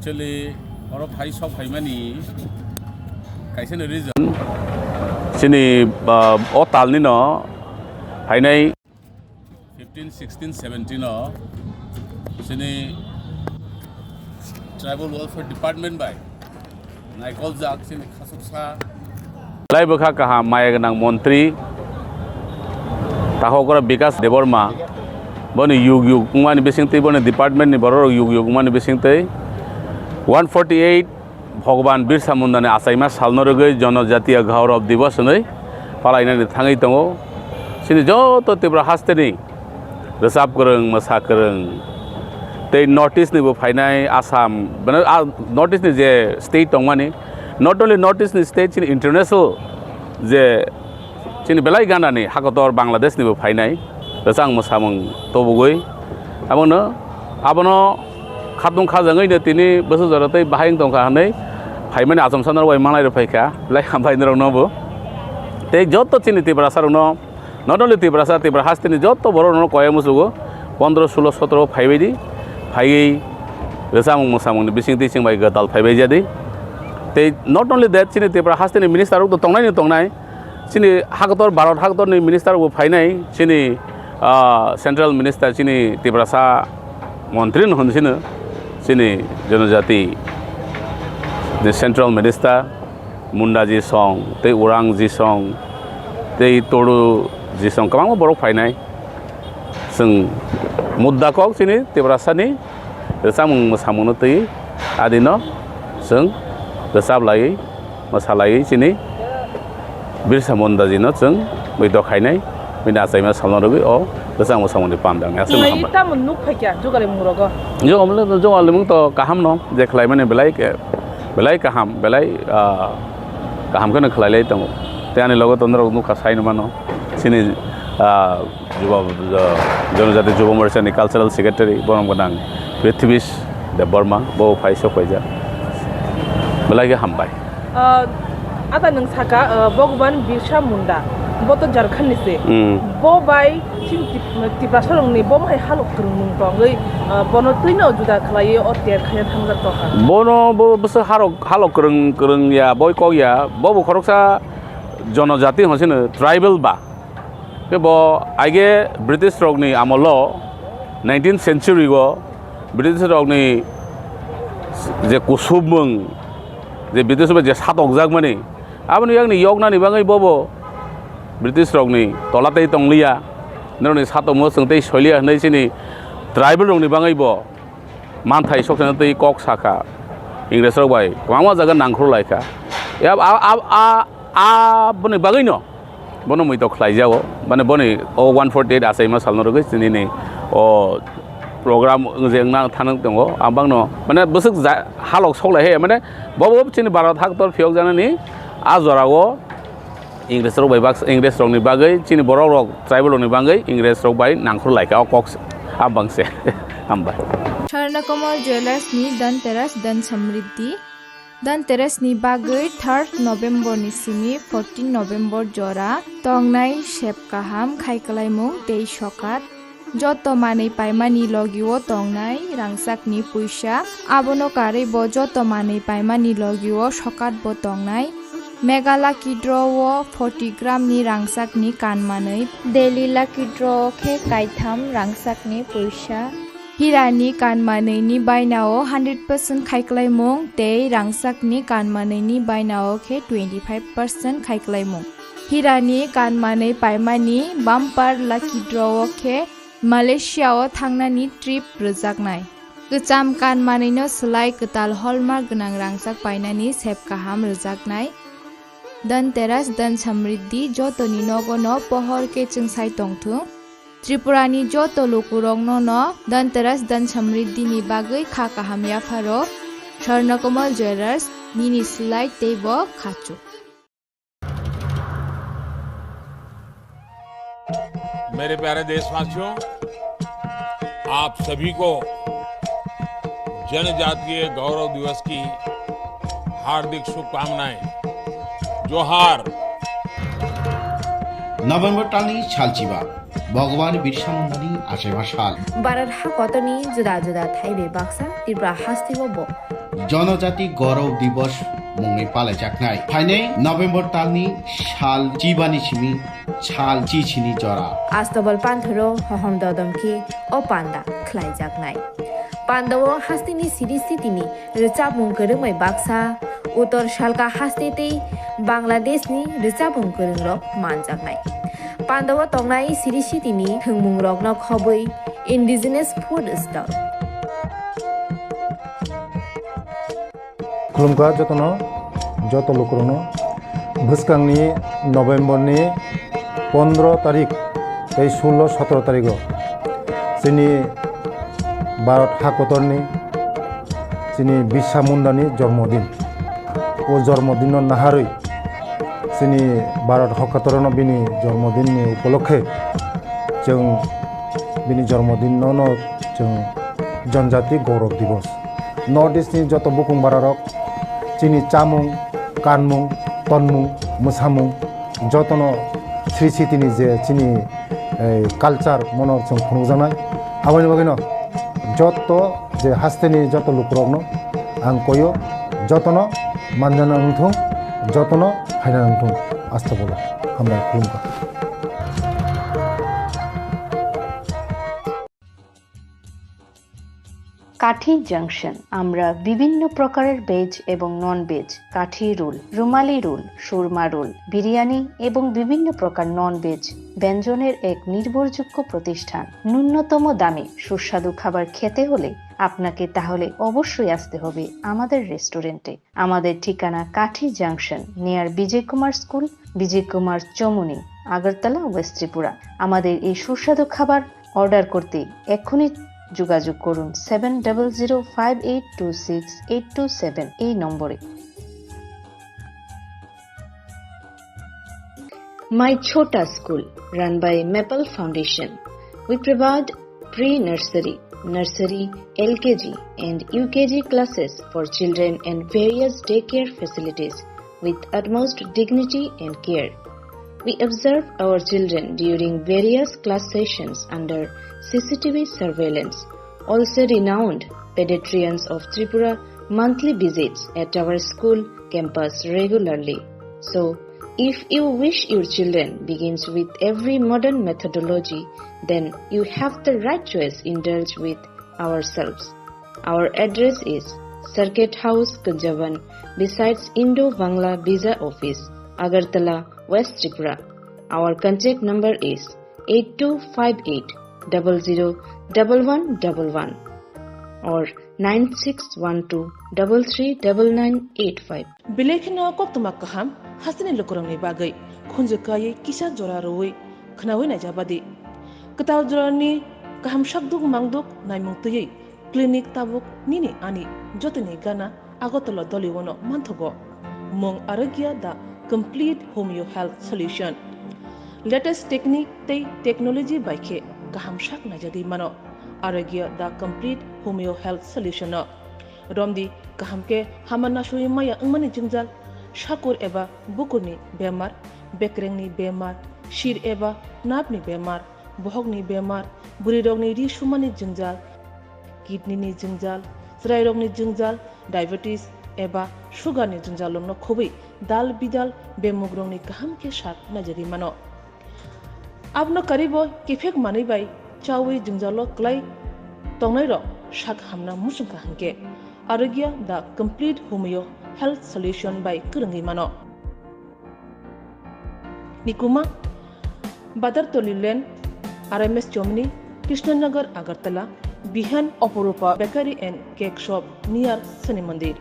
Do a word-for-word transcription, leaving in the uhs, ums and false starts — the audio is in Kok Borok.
Actually, oro phai sok phaimani kaisa ni reason. Chini, ah, o talni no phainai fifteen, sixteen, seventeen o chini Tribal Welfare Department bai naikol jak chini khasuksa. Lai bwkha kaham maya gwnang montri Tahokra Bikas Debbarma boni yug yug wngmani bisingtwi, boni department ni borok rok yug yug wngmani bisingtwi one forty eight Bhagwan Birsa Mundani achaima salno rwgwi Jonojatiya Gaurav Divas hwnwi palainani thangwi tongo. Chini joto Tripura hasteni rwchap kwrwng, mwsa kwrwng tei North East ni bo phainai Assam, bano, a, North East ni je state tongmani, not only North East ni state, chini international je chini belai ganani hakotor Bangladesh ni bo phainai rwchang mwsamung tubugwi. Abono, abono khatung khajangwi no tini bwswk jora tei bahai wng tongkha hwnwi phaimani achomsa norok bai manai rw phaikha, belai hambai norok no bo. Tei joto chini Tiprasa rok no, not only Tiprasa, Tripura hasteni joto borok no koya musugo, pondro, sulo, sotro phaibai di, phaiwi rwchapmung mwsamung ni bising twi chwng bai gwdal phaibai jadi. Tei not only that, chini Tripura hasteni minister rok to tongnai ni tongnai, chini hakotor, Bharat hakotor ni minister bo phainai, chini, ah, central minister, chini Tiprasa montri no hwn sino, chini Jonojati ni central minister, Munda ji song, tei Orang ji song, tei Todu ji song, kwbangma borok phainai. Chwng mudda kok chini Tiprasani rwchapmung mwsamungno twi adino chwng rwchap laiwi, mwsa laiwi chini Birsa Munda jino chwng muido khainai, bini achaima salno rwgwi o rwchapmung mwsamungni panda wngya. Aswk Nai hambai. Tamo nuk phaikya jugali mungrogo. Jong amle jong alimung to kaham no je khlaimani belai ke, belai kaham, belai, ah, kaham kheno khlailai tongo. Tei ani logo to norok nukha saino mano. Chini, ah, Juba, ah, Jonojati Juba Morcha ni cultural secretary borom gwnang Prithibish Debbarma bo phai sok paijak. Belai khe hambai. Ah, ada nwng saka, ah, Bhagwan Birsa Munda, bo to Jharkhand ni se. Hmm. Bo bai Chini Tip-, Tiprasa rokni bo hai halok kwrwngmung tongwi, ah, bono twino juda khlaiwi o ter khaina thangjak tongkha. Bono bo bwswk halok, halok kwrwng, kwrwng ya, boi kok ya, bo bo khoroksa jonojati hwn sino, tribal ba. Khe bo aige British rokni amolo, nineteenth century o British rokni je kusubmung, je British rok je satokjakmani, aboni yakni yoknani bagwi bobo British rokni tola tei tongliya, norokni satokmo chwng tei soiliya hwnwi chini tribal rokni bagwi bo manthai sokchana tei kok sakha, Ingres rok bai kwbangma jaga nangkhru laikha. Ya, a, a, a, aboni bagwino bono muitok khlaijago, mane boni o one forty eight achaima salno rwgwi chinini o program je wngna thang tongo, ang bangno mane bwswk ja-, halok sok lai he, mane bobo chini Bharat haktor phiyok janani a jorao Ingres rok bai bak-, Ingres rokni bagwi chini borok rok tribal rokni bagwi Ingres rok bai nangkhur laikha o kok se, a bang se. Hambai. Swarnakomal Jewellers ni Dhanteras Dhan Samriddhi. Dhanteras ni bagwi third November ni simi fourteen November jora tongnai sep kaham khai kwlaimung tei sokat. Joto manwi paimani logio tongnai rangchakni puisa, abono karwi bo joto manwi paimani logio sokat bo tongnai. Mega Lucky Draw o forty gram ni rangchakni kan manwi, Daily Lucky Draw o khe kaitham rangchakni puisa. Hirani kan manwini bainao hundred percent khai kwlaimung tei rangchakni kan manwini bainao khe twenty five percent khai kwlaimung. Hirani kan manwi paimani bumper lucky draw o khe Malaysia o thangnani trip rwjaknai. Kwcham kan manwino swlai kwtal hallmark gwnang rangchak painani sep kaham rwjaknai. Dhanteras Dhan Samriddhi jotoni nogo no pohor khe chwngsai tongthung. Tripura ni joto lukurok no no Dhanteras Dhan Samriddhi ni bagwi kha kaham yapharo. Swarnakomal Jewellers, nini swlai tei bo khachuk. मेरे प्यारे देशवासियों, आप सभी को जनजातीय गौरव दिवस की हार्दिक शुभकामनाएं। जोहार। November talni salchiba, Bhagwan Birsa Mundani achaima sal. Bharat hakotorni juda juda thai bai baksa Tripura hasteo bo Janajati Gaurav Divas mungwi palaijaknai. Phainai November talni sal chibani simi sal chichini jora. Astobal panthoro hohom dodom khe o panda khlaijaknai. Pandao hasteni siri sitini rwchapmung kwrwngmai baksa, Uttor Salka haste tei Bangladeshni rwchapmung kwrwngrok manjaknai. Pandao tongnai siri sitini thwngmungrokno khobwi indigenous food stall. Khulumkha jotono, joto lukurokno. Bwskangni November ni pondro tarik tei sullo sotro tarigo chini Bharat hakotorni chini Birsa Mundani jormodin. O jormodinno naharwi chini Bharat hakotorno bini jormodinni upolokhe chwng bini jormodinno no chwng Janajati Gaurav Divas. North East ni joto bukung bararok chini chamung, kanmung, tonmung, mwsamung jotono sri sitini je chini, eh, culture mono chwng phunukjaknai. Aboni bagwino joto je hasteni joto lukurokno ang koyo, jotono manjana wngthung, jotono phaina wngthung. Astobolo hambai khulumkha. কাঠি জাংশন। আমরা বিভিন্ন প্রকারের ভেজ এবং non veg, কাঠি রোল, রুমালি রোল, সুরমা রোল, বিরিয়ানি এবং বিভিন্ন প্রকার non veg ব্যঞ্জনের এক নির্ভরযোগ্য প্রতিষ্ঠান। ন্যূনতম দামে সুস্বাদু খাবার খেতে হলে আপনাকে তাহলে অবশ্যই আসতে হবে আমাদের রেস্টুরেন্টে। আমাদের ঠিকানা কাঠি জাংশন, নিয়ার বিজয় কুমার স্কুল, বিজয় কুমার চমুনি, আগরতলা, ওয়েস্ট ত্রিপুরা। আমাদের এই সুস্বাদু খাবার অর্ডার করতে এক্ষুনি যোগাযোগ করুন seven double zero five eight two six eight two seven এই নম্বরে। My Chhota School, run by Maple Foundation. We provide pre-nursery, nursery, L K G and U K G classes for children and various daycare facilities with utmost dignity and care. We observe our children during various class sessions under C C T V surveillance. Also renowned pediatricians of Tripura monthly visits at our school campus regularly. So, if you wish your children begins with every modern methodology, then you have the right choice. Indulge with ourselves. Our address is Circuit House, Kunjaban, besides Indo-Bangla Visa Office, Agartala, West Tripura. Our contact number is eight two five eight double zero double one double one or nine six one two double three double nine eight five. Belai kheno koktwma kaham hasteni lukurokni bagwi khunju kaiwi kisa jora rwui khwnaui naijabadi. Kwtal jorani kaham sakduk mangduk naimung twiwi clinic tabuk nini ani jotoni gana Agartala Doliwono manthogo. Mung Arogya the complete homeo health solution. Latest technique tei technology bai khe kaham sak naijagwi mano Arogya the complete homeo health solution no. Romdi kaham khe hama nasui maya wngmani jwngjal, sakur eba bukurni bemar, bekrengni bemar, sir eba nerve ni bemar, bohokni bemar, bwrwirokni ri sumani jwngjal, kidney ni jwngjal, chwrairokni jwngjal, diabetes eba sugar ni jwngjal rokno khobwi dal bidal bemugrokni kaham khe sak naijagwi mano. Abono karibo kiphek manwi bai chaui jwngjalo kwlai tongnairok sak hamna muchungkha hwnkhe Arogya the complete homeo health solution bai kwrwngwi mano. Nikuma, Badartoli Lane, R M S Chomni, Krishnanagar, Agartala, Bihan, Oporupa Bakery and Cake Shop near Shani Mandir.